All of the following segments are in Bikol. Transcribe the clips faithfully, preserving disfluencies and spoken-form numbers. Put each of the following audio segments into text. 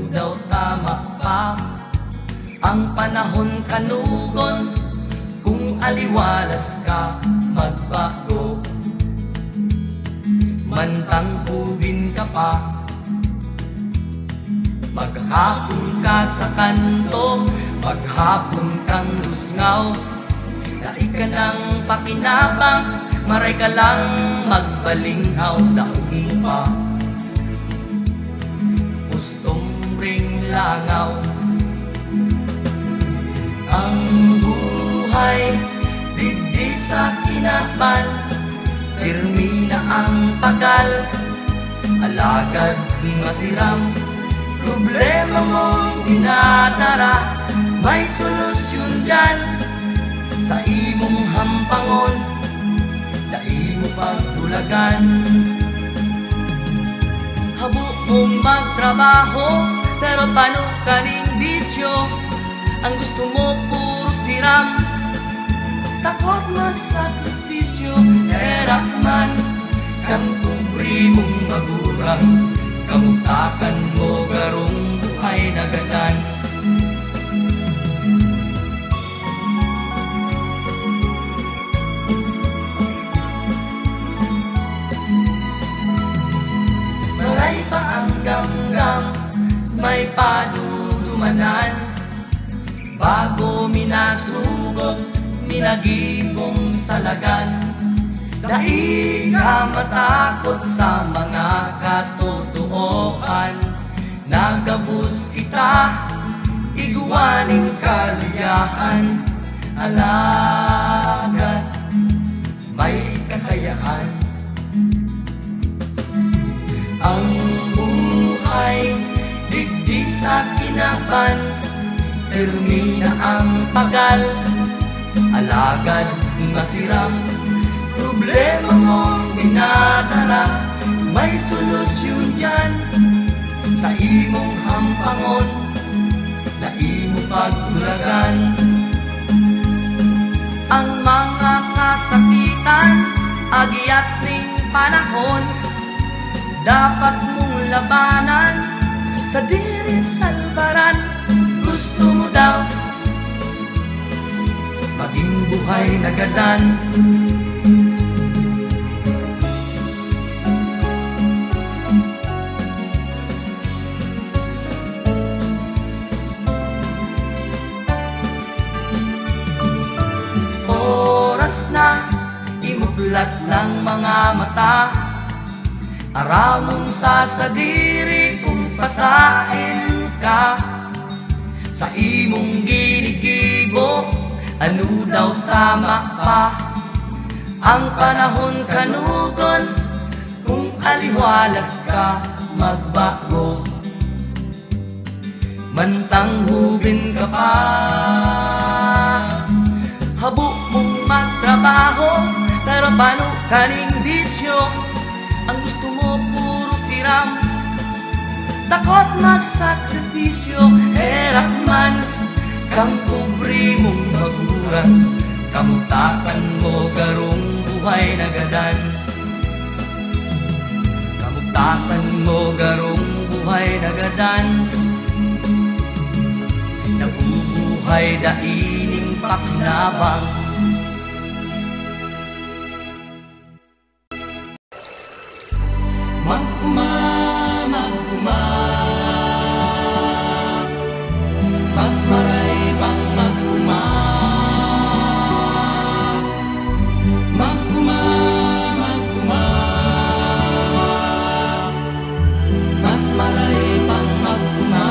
Daw tama pa ang panahon kanugon, kung aliwalas ka, magbago. Mantang hubin ka pa, maghapon ka sa kanto, maghapon kang lusngaw. Dai ka nang pakinabang, maray ka lang magbalinghaw, daog mo pa. Gustombreng langaw. Ang buhay digdi sa kinaban, pirmi na ang pagal, alagad masiram. Problema mong dinadara, may solusyon diyan. Sa imong hampangon, dai mo pagdulagan. Habo mong magtrabaho, pero pano kaning bisyo? Ang gusto mo, puro siram. Takot magsakripisyo, herak man kan pobre mong magurang. Kamugtakan mo, garong buhay na gadan. Maray pa ang gamgam, may padudumanan. Bago minasugot, minagipong salagan. Dai ka matakot sa mga katotoohan. Nagabos kita, igwa nin kaliyahan. Alagad may kakayahan. Ang buhay digdi sa kinaban, pirmi na ang pagal, alagad masiram. Problema mong dinadala, may solusyon diyan. Sa imong hampangon, dai mo pagdulagan. Ang mga kasakitan, agyat ning panahon, dapat mong labanan. Sadiri salbaran, gusto mo daw magin buhay na gadan. Oras na, imuplat ng mga mata. Aramon sa sadiri kung pasain ka. Sa imong ginigibo, ano daw tama pa? Ang panahon kanugon, kung aliwalas ka, magbago. Mantang hubin ka pa, habo mong magtrabaho, pero pano kaning bisyo? Ang gusto mo, puro siram. Takot magsakripisyo, herak man kang pobre mong magurang. Kamugtakan mo, garong buhay na gadan. Kamugtakan mo, garong buhay na gadan. Nabubuhay dai nin pakinabang. Mag-uma, mag-uma. Mas maray pang mag-uma. Mag-uma, mag-uma. Mas maray pang mag-uma.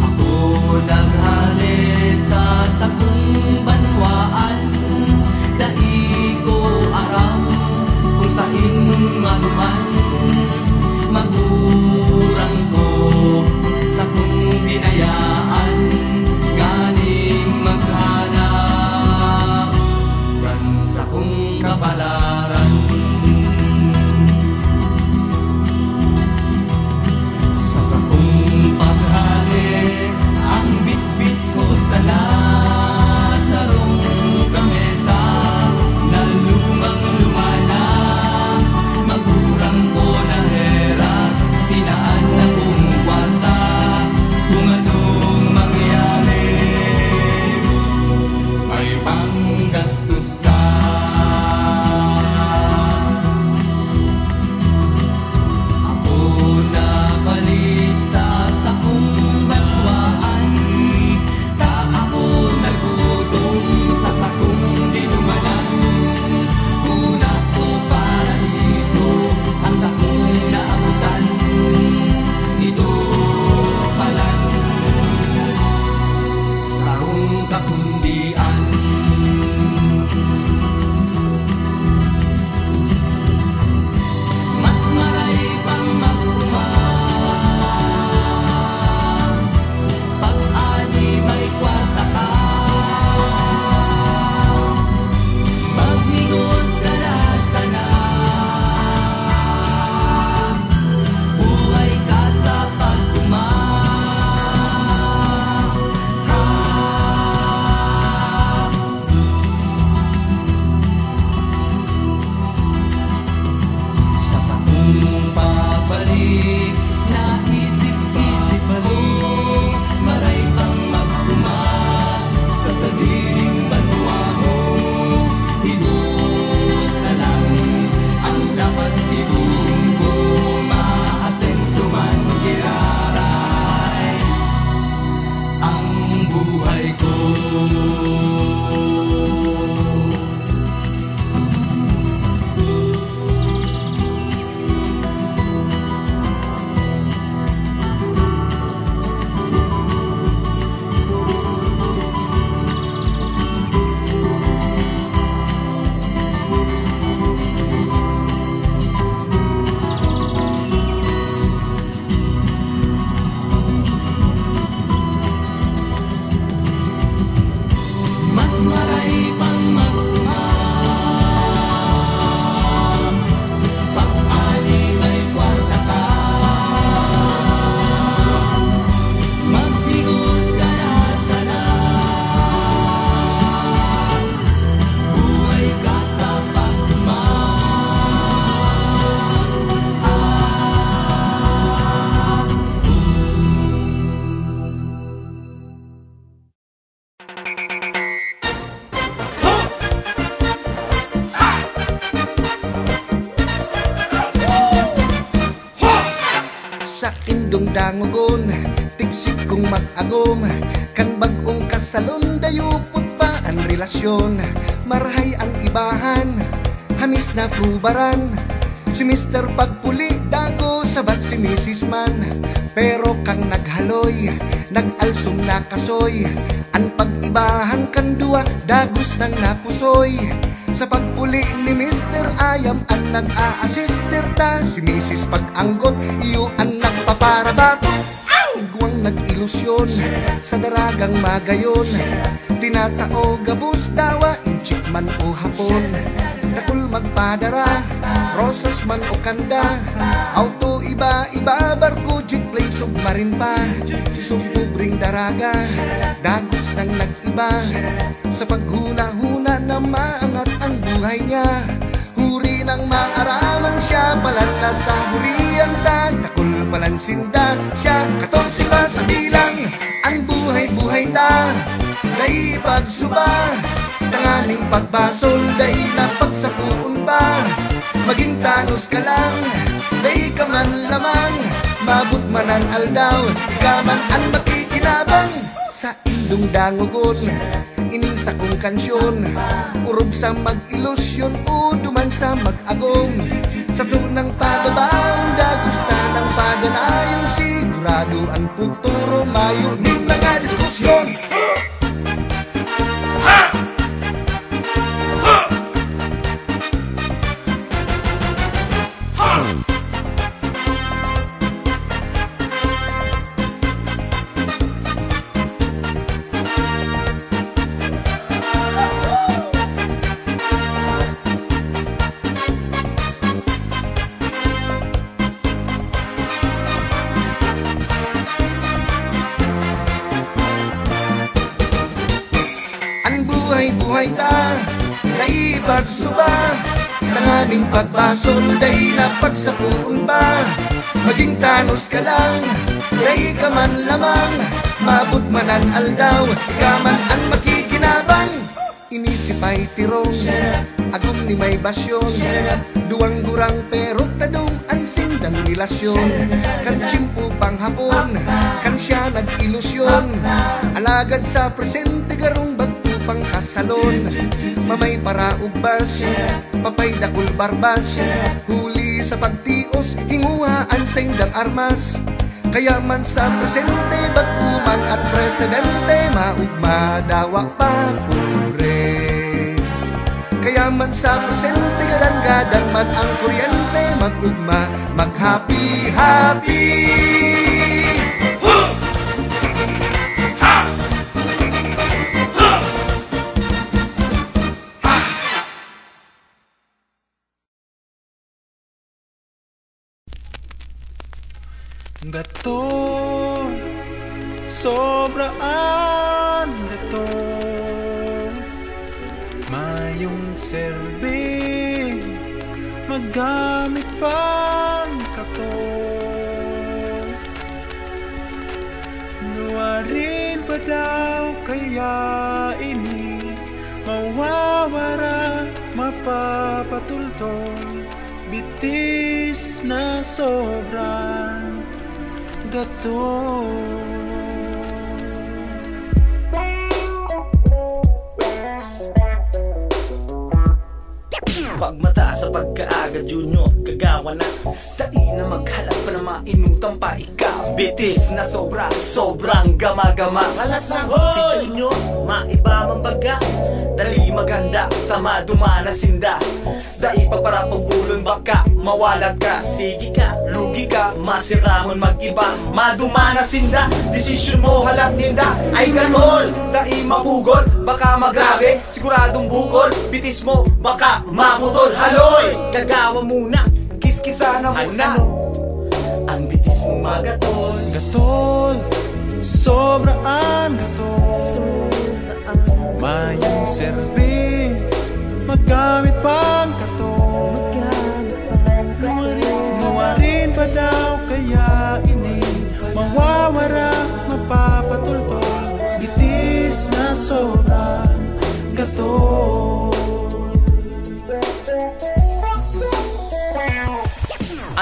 Ako naghale sa sakong banwaan, dai ko aram kung sain maduman. Magurang ko sakong binayaan, nganing maghanap kan sakong kapalaran. Sa sakong paghale, ang bitbit ko sana sarong kamesa na luma dangogon, tigsik kong mag-agom. Kan bag-ong kasalon, dayupot pa an relasyon. Marahay an ibahan, hamis na prubaran. Si Mister Pagpuli, dago, sabat si Misis man. Pero kan naghaloy, nag-alsom na kasoy. An pag-ibahan kan duwa, dagos nang napusoy. Sa pagpuli ni Mister Ayam an nag-a-assister ta, si Misis Pag-anggot, iyo an nagpaparabato. Igwang nag-ilusyon sa daragang magayon. Tinatao gabos dawa, inchik man o hapon. Dakul magpadara, rosas man o kanda. Auto iba-iba, barko, jet plane, submarin pa. Sumubring daraga, dagos nang nag-iba. Sa paghuna-huna na maangat ang buhay niya. Huri nang maaraman siya, palan na sa hurian ta. Dakul palan sinda, siya katorse pa sa bilang. An buhay-buhay ta, dai pagsuba. Tanganing pagbasol, dai na pagsapuon pa. Maging tanos ka lang, dai ka man lamang. Maabot man an aldaw, ika man an makikinabang. Sa indong dangogon, ining sakong kansyon, orog sa mag-ilusyon o duman sa mag-agom. Sa tunang padabaon, dagos tanang padanayon, sigurado an futuro mayo nin mga diskusyon. An buhay-buhay ta, dai pagsusuba. Tanganing pagbasol, dai na pagsapoon pa. Maging tanos ka lang, dai ka man lamang. Maabot man an aldaw, ika man an makikinabang. Ini si Pay Tirong, agom ni may basyon. Duwang gurang pero tadong an sindang relasyon. Kan tiyempo panghapon, kan siya nag-ilusyon. Alagad sa presente garong bagto pang kasalon. Mamay paraugbas, papay dakul barbas. Huli sa pagtios, hinguha an saindang armas. Kaya man sa presente, bag-o man an presidente, maugma dawa pa, pure. Kaya man sa presente, gadan-gadan man ang kuryente, mag-ugma, mag-happy-happy. Gato, sobra an gato. Mayong serbi, magamit pang kato. Nuarin pa daw kaya ini mawawara, mapapatultol? Bitis na sobrang gato. Pagmata sa pagkaaga, Junior, kagawa na. Dai na maghalat pa na mainutan pa ika. Bitis na sobra, sobrang gama-gama. Halat na, hoy! Si Junior, maiba man baga. Dali maghanda, ta maduman na sinda. Dai pagparapugulon, baka mawalat ka. Sige ka, lugi ka, masiramon mag-iba. Maduman na sinda, desisyon mo, halat ninda. Ay ganol, dai mapugol, baka magrabe. Siguradong bukol, bitis mo, baka maputol. Haloy! Kagawa muna, kiskisa na muna. Ano? Ang bitis mo magatol. Gatol, sobra an gatol. Mayong serbi, magamit pang kato. Nuarin pa daw kaya ini mawawara, mapapatultol? Bitis na sobra, gato.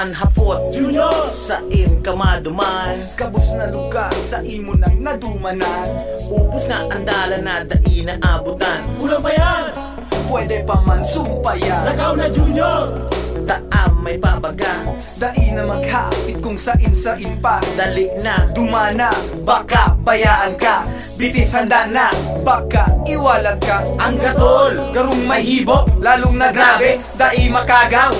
An hapot, Junior, sain ka maduman? Gabos na lugar sa imo nang nadumanan. Ubos na an dalan na dai naabutan. Kulang pa yan! Pwede pa man sumpayan. Lakaw na, Junior! Taam may pabaga. Dai na maghapit kung sain-sain pa. Dali na. Dumana, baka bayaan ka. Bitis handa na, baka iwalat ka. Ang gatol, garong may hibo, lalong na grabe, dai makagaw.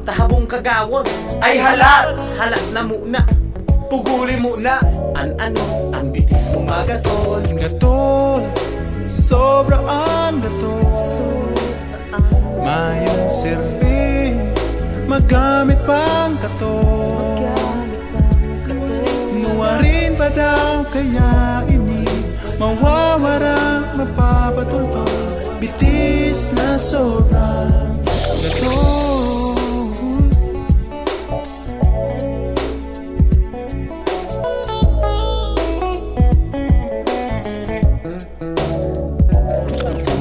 Tahabong kagawon. Ay hala! Hala na muna. Puguli muna. An ano? Ang bitis mo magatol. Gatol, sobra an gatol. Mayong serbi, magamit pang gatol. Nuwarin pa daw kaya ini mawawara, mapapatultol, bitis na sobra gatol.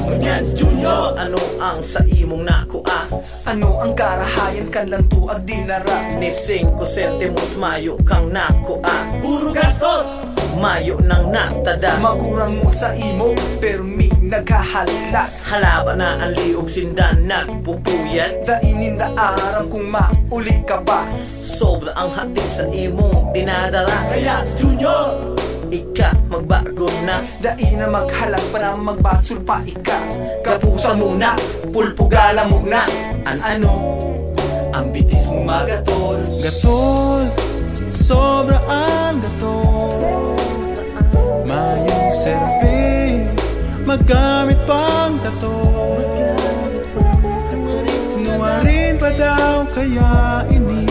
Ngunyan, Junior, ano ang sa imong nakua? Ano ang karahayan kan lantuag dinara? Ni singko sentimos mayo kang nakua. Puro gastos! Mayo nang natada. Magurang mo sa imo, permi naghahalat. Halaba na an liog sinda nagpupuyat. Dai ninda aram kung mauli ka pa. Sobra ang hati sa imong dinadara. Kaya, Junior, ika magbago na. Dai na maghalat pa na magbasol pa ika. Gapusa muna, pulpugala muna. An ano? Ang bitis mo magatol. Gatol, sobra ang gatol. Mayong serbi, magamit pang gatol. Nuwarin pa daw kaya ini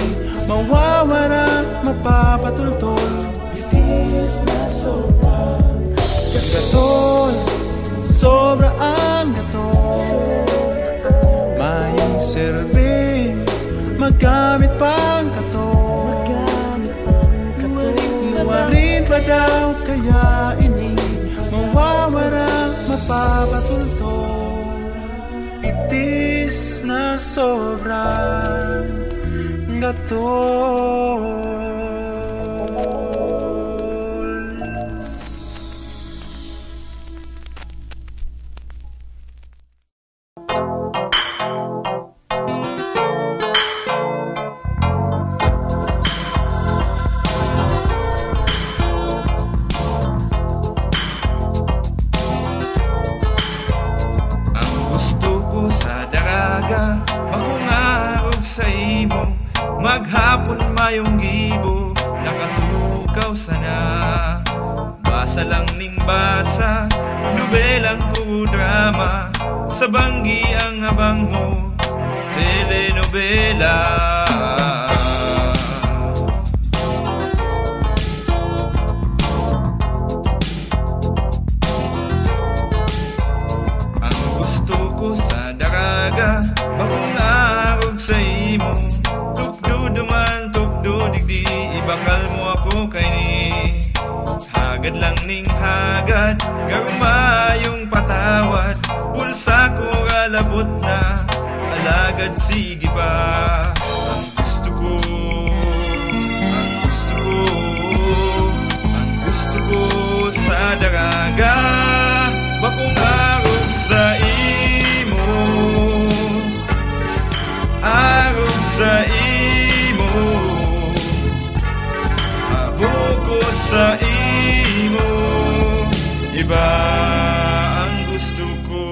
mawawara, mapapatultol? Bitis na sobra. Gatol, sobra ang gatol. Mayong serbi, magamit pang gatol. Nuwarin pa daw kaya ini mawawara, mapapatultol? Bitis na sobrang gatol. Ang gusto ko sa daraga, bakong arog sa imo, maghapon mayong gibo, nakatukaw sana. Basa lang ning basa, nobelang puro drama, sa banggi ang abang mo, telenovela. Ang gusto ko sa daraga, bakong arog sa imo, tukdo duman, tukdo digdi, ibakal mo ako kaini. Hagad lang ning hagad, garo mayong patawad, bulsa ko ralabot na, alagad sige pa. Ang gusto ko, ang gusto ko, ang gusto ko sa daraga, bakong arog sa imo, arog sa imo. Habo ko sa imo, iba ang gusto ko.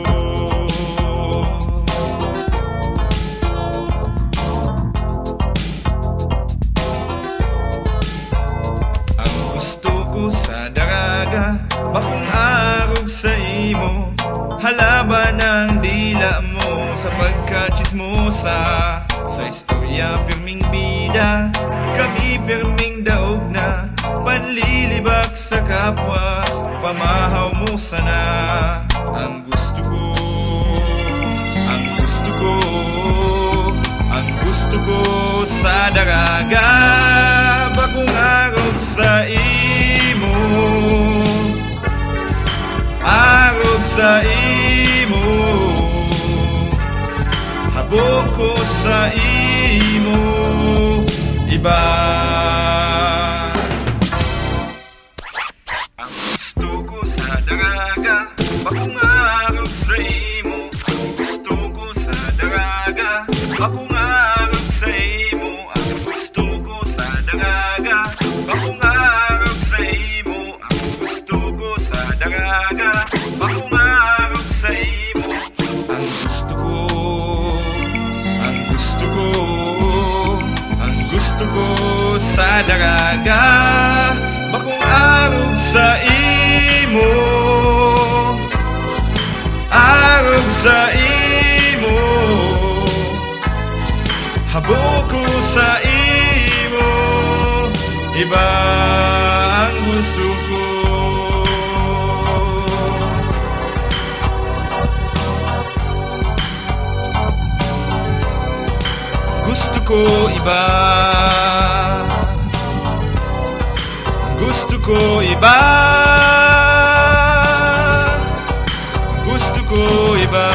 Ang gusto ko sa daraga, bakong arog sa imo, halaban ang dila mo sa pagkachismosa. Sa istorya pirming bida, kami pirming daog na, panlilibak sa kapwa, pamahaw mo sana. Ang gusto ko, ang gusto ko, ang gusto ko sa daraga, bakong arog sa imo, arog sa imo. Habo ko sa imo, iba. Ang gusto ko sa daraga, bakong arog sa imo. Ang gusto ko sa daraga, bakong arog sa imo. Ang gusto ko sa daraga, bakong arog sa imo. Ang gusto ko sa daraga, bakong arog sa imo. Ang gusto ko, ang gusto ko, ang gusto ko sa daraga, bakong arog sa imo, arog sa imo, habo ko sa imo, iba ang gusto ko. Gusto ko iba. Gusto ko iba. Gusto ko iba.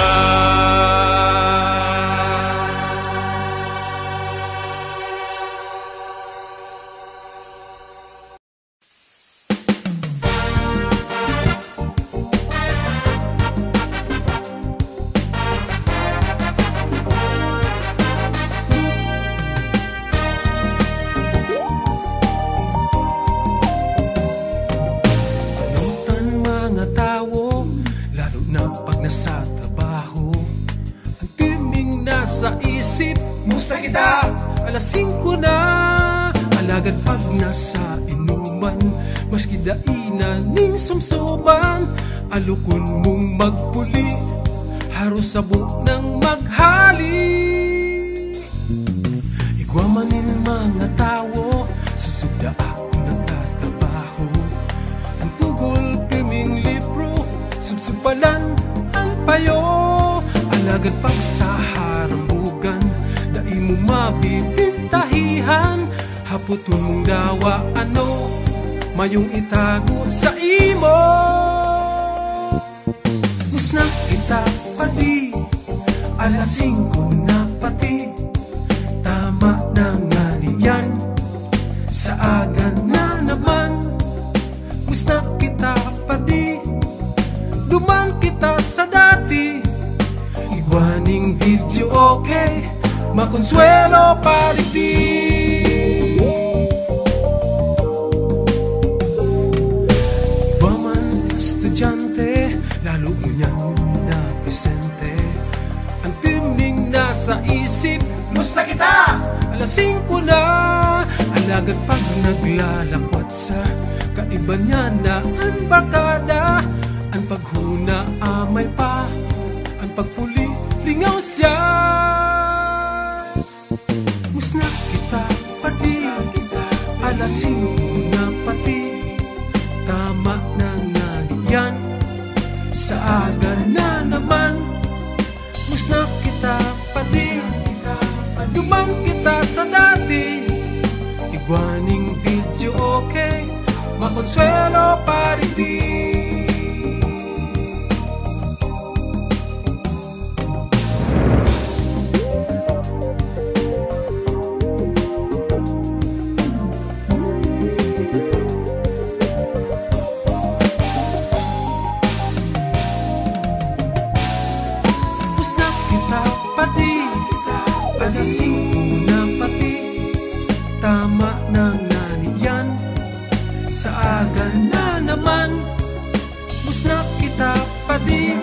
Ano tan mga tawo, lalo na pag nasa trabaho, ang pirming nasa isip, musta kita? Alas singko na, alagad pag nasa inuman, maski dai na nin sumsuban, alokon mong magpuli, haro sabo nang maghali. Igwa man nin mga tawo, subsub daa kun nagtatrabaho. An pugol pirming libro, subsub palan an payo. Alagad pag sa harambugan, dai mo mabibintahihan. Hapoton mong dawa ano mayong itago saimo. Musna kita padi, alas singko na pati. Tama na ngani yan, sa aga na naman. Musna kita padi, duman kita sa dati. Igwa ning video, okay, makonsuwelo pa digdi. Igwa man estudyante, lalo ngunyan na presente. An pirming nasa isip, musta kita? Alas singko na, alagad pag naglalakwatsa, kaiba niya na an barkada. An paghuna amay pa, an pagpuli lingaw siya. Musna kita padi, alas singko na pati. Tama na ngani yan, sa aga na naman. Musna kita padi, duman kita sa dati. Igwa ning video, okay, makonsuwelo pa digdi. Tapos na kita pati, alas singko na pati. Tama na ngani yan, sa aga na naman. Tapos na kita pati,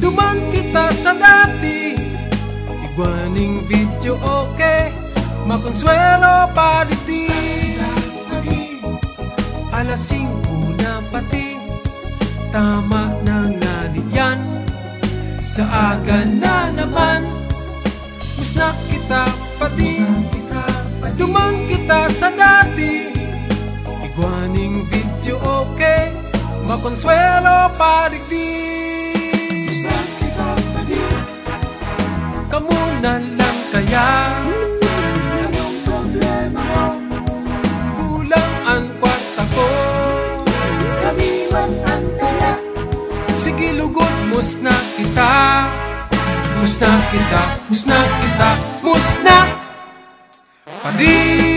duman kita sa dati. Igwa ning video, okay, makonsuwelo pa digdi. Alas singko na pati, tama na ngani yan, sa aga na naman. Tapos na kita pati, duman kita sa dati. Igwa ning video, okay, makonsuwelo pa digdi. Kamo na lang kaya? Anong problema mo? Kulang an kwarta ko. Kami man an dala. Sige, lugod, musna kita. Musna kita, musna kita, musna. Padi.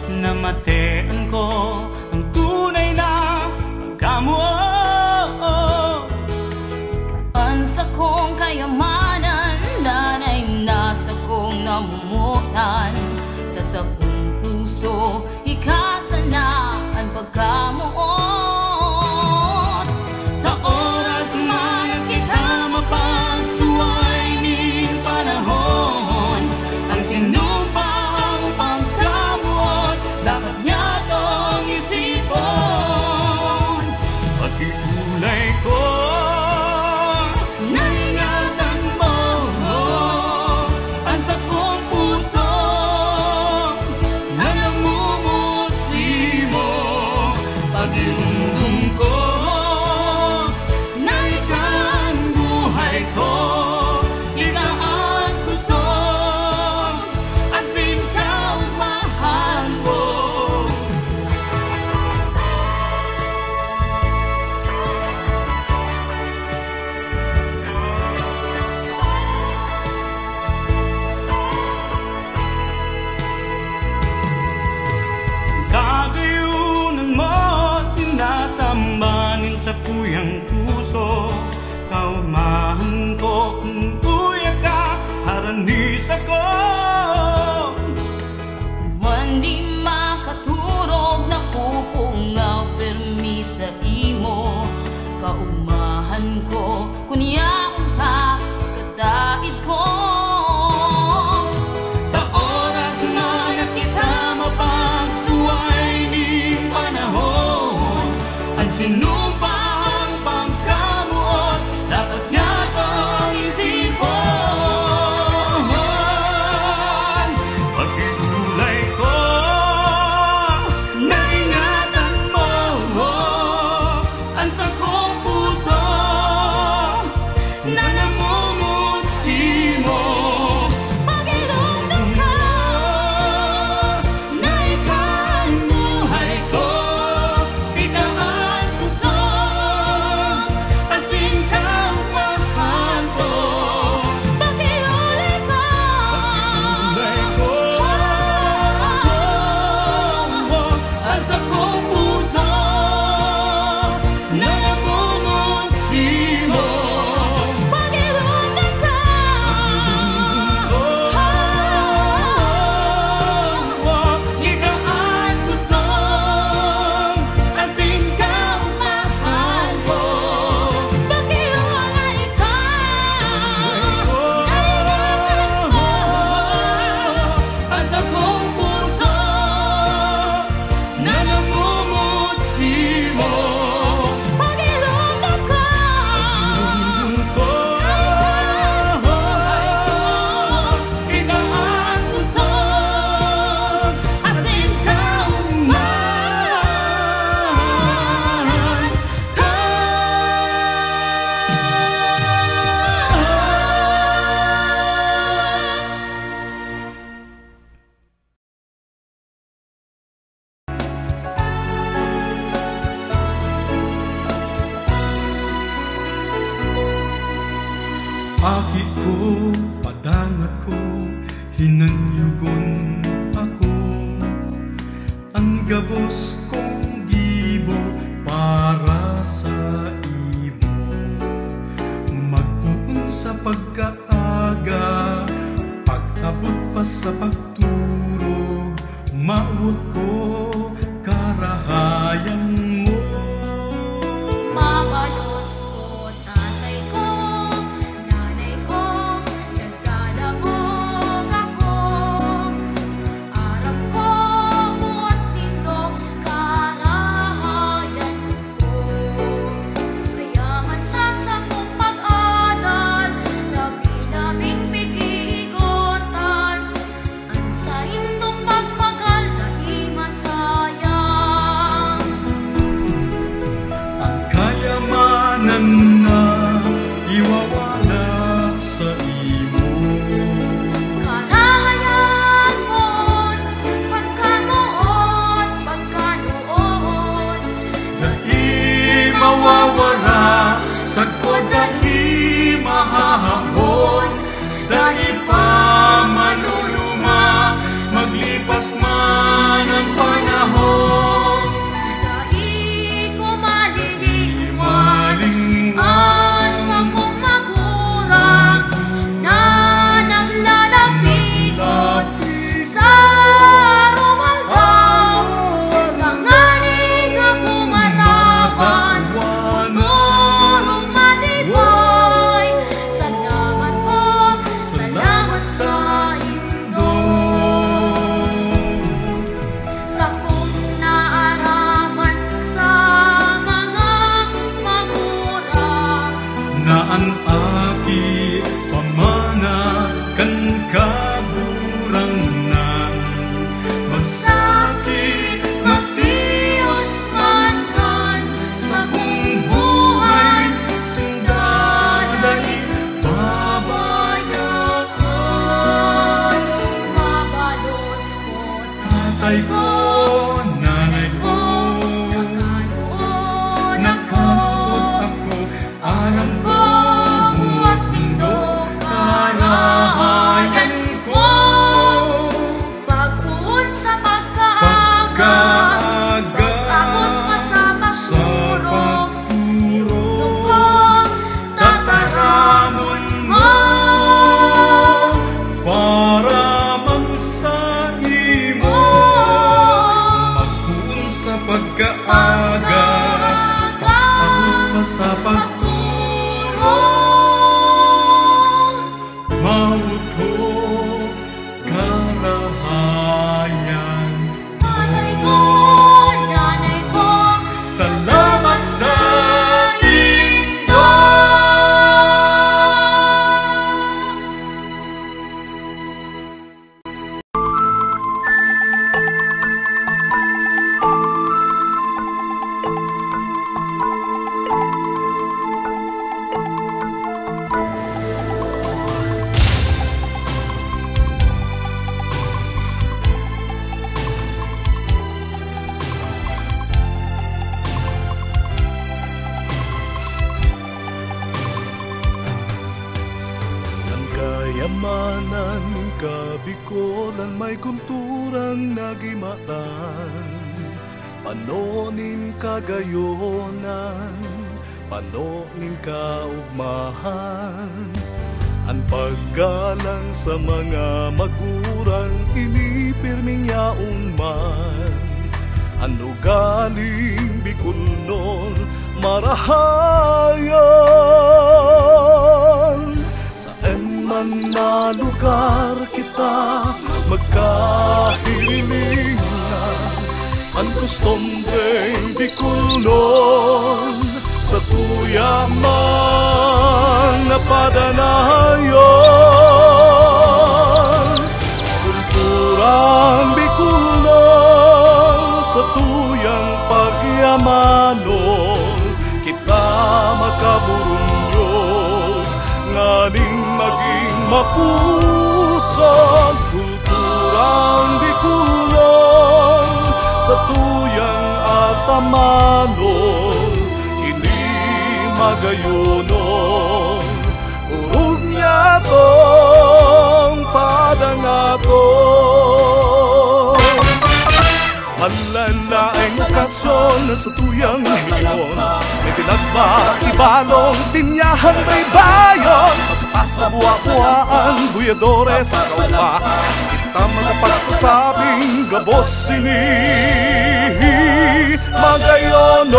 Namatean ko ang tunay na pagkamoot. An sakong kayamanan, Nanay, na sakong namomotan. Sa sakong puso, ika sana an pagkamoot. Sa oras man na kita mapagsuway nin panahon, an sinumpang pagkamoot dapat niya tong isipon. Pakiulay ko, naingatan mo an sakong puso na namumutsi mo. Pagirumdom ko na ika an buhay ko, ika an kusog asin kaugmahan ko. Kagayonan mo, sinasamba nin sakuyang puso. Kaugmahan ko, kun uya ka, harani sako. Man di makaturog, napupungaw pirmi saimo. Kaugmahan ko, kun yaon ka sa kataid ko. Sa oras man na kita mapagsuway nin panahon, an sinumpang pagkamoot dapat niya tong isipon. Pakiulay ko, naingatan mo an sakong puso na namumutsi mo. Pakiramdam ka na ika an buhay ko, ika an kusog asin kaugmahan ko. Pakiulay ko, pakiulay ko, an sakong puso na namumutsi mo. Pakiramdam ka, ika an kusog asin kaugmahan ko. Pakiulay ka, naingatan mo an sakong puso na namumutsi mo. Pakiramdam ka, pakiramdam ko, ika an kusog asin kaugmahan ko. Aki ko, padangat ko, hinanyugon ako. An gabos kong gibo para saimo, magpoon sa pagkaaga, pag-abot pa sa pagturog, mawot ko karahayan mo. Mabalos ko, tatay ko, nanay ko, nagdadangog ako. Aram ko, boot nindo karahayan ko. Kaya man sa sakong pag-adal, labi-labing pig-iigotan. An saindong pagpagal dai masayang. An kayamanan na iwawala saimo. Karahayan poon, pagkamoot, pagkanoon. Dai mawawara, sagkod dai mahahamon. Dai pa maluluma, maglipas man an Pagkaaga, ako pa sa pagtulog, mawot ko karahayan. Nanay ko, nanay ko, salamat sa indo. Kan kayamanan nin kabikolan, may kulturang nagimaran, pano nin kagayonan, pano nin kaogmahan. An paggalang sa mga magurang, ini pirming yaon man. An ugaling Bicolnon, marahayan. Saen man na lugar kita magkahirilingan, an kostumbreng Bicolnon, satuya man na padanayon. Kulturang Bicolnon, satuyang pagyamanon, kita makaburunyog nganing magin mapusog. Kulturang Bicolnon, satuyang atamanon, ini magayonon, orog niyatong padangaton. An laen-laeng okasyon an satuyang hilingon, may pinagba, ibalong, tinyahan, may bayon, pasapasa, buwa-buwaan, buyadores, kauma. Kita makapagsasabing gabos ini magayonon.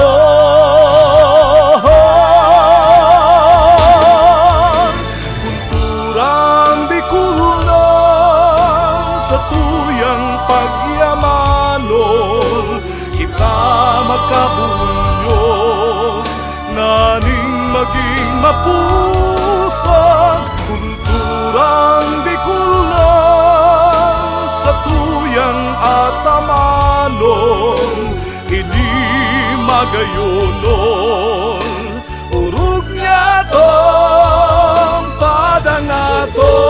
Kulturang Bicolnon, satuyang pagyamanon, kita makaburunyog nganing magin mapusog. Kulturang Bicolnon, satuyang atamanon, ini magayonon, orog niyatong padangaton.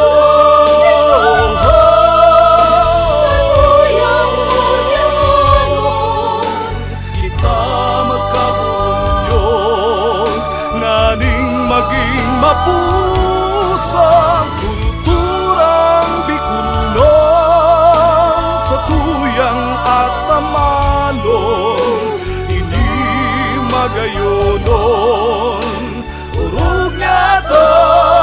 Kita magkaburunyog nganing magin mapusog. Kulturang Bicolnon, satuyang atamanon, ini magayonon, orog niyatong